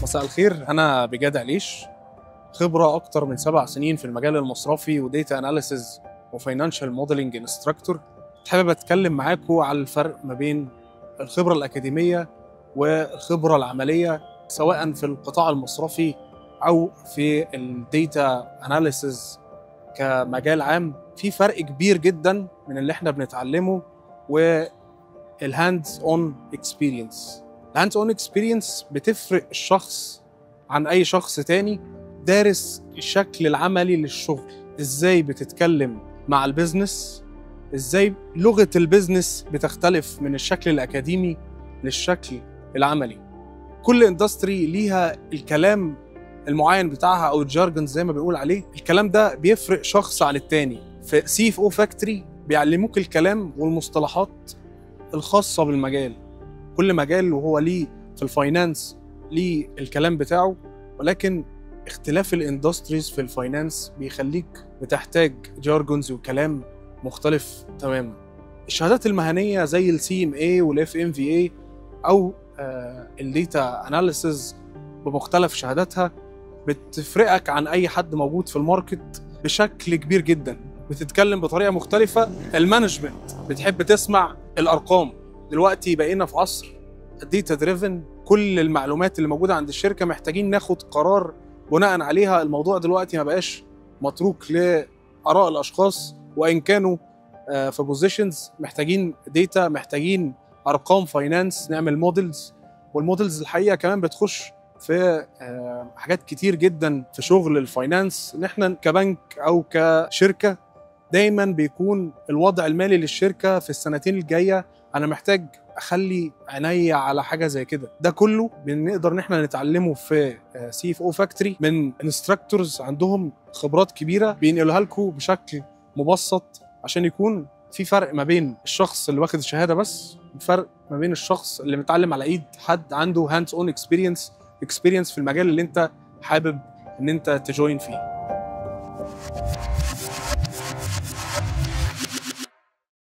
مساء الخير، انا بجاد عليش، خبره اكتر من 7 سنين في المجال المصرفي و data analysis و financial modeling instructor. حابب اتكلم معاكم على الفرق ما بين الخبرة الاكاديمية والخبرة العمليه، سواء في القطاع المصرفي او في ال data analysis كمجال عام. في فرق كبير جدا من اللي احنا بنتعلمه وال hands on experience. ال hands on experience بتفرق الشخص عن اي شخص تاني دارس. الشكل العملي للشغل، ازاي بتتكلم مع ال business، ازاي لغة ال business بتختلف من الشكل الاكاديمي للشكل العملي. كل industry ليها الكلام المعين بتاعها او ال jargon زي ما بنقول عليه. الكلام ده بيفرق شخص عن التاني. في CFO Factory بيعلموك الكلام والمصطلحات الخاصة بالمجال. كل مجال وهو ليه، في ال finance ليه الكلام بتاعه، ولكن اختلاف ال industries في ال finance بيخليك بتحتاج jargons وكلام مختلف تماما. الشهادات المهنية زي ال CMA وال FMVA او ال data analysis بمختلف شهاداتها بتفرقك عن اي حد موجود في ال market بشكل كبير جدا. بتتكلم بطريقة مختلفه، ال management بتحب تسمع الارقام. دلوقتي بقينا في عصر data driven، كل المعلومات اللي موجودة عند الشركة محتاجين ناخد قرار بناء عليها. الموضوع دلوقتي ما بقاش متروك لاراء الاشخاص وان كانوا في positions. محتاجين data، محتاجين ارقام finance، نعمل models. وال models الحقيقة كمان بتخش في حاجات كتير جدا في شغل ال finance. ان احنا كبنك او كشركة دايما بيكون الوضع المالي للشركة في السنتين الجايه، انا محتاج اخلي عينيا على حاجة زي كده. ده كله بنقدر ان احنا نتعلمه في CFO Factory من instructors عندهم خبرات كبيره، بينقلوها لكم بشكل مبسط عشان يكون في فرق ما بين الشخص اللي واخد الشهادة بس، وفرق ما بين الشخص اللي متعلم على ايد حد عنده hands on experience في المجال اللي انت حابب ان انت ت join فيه.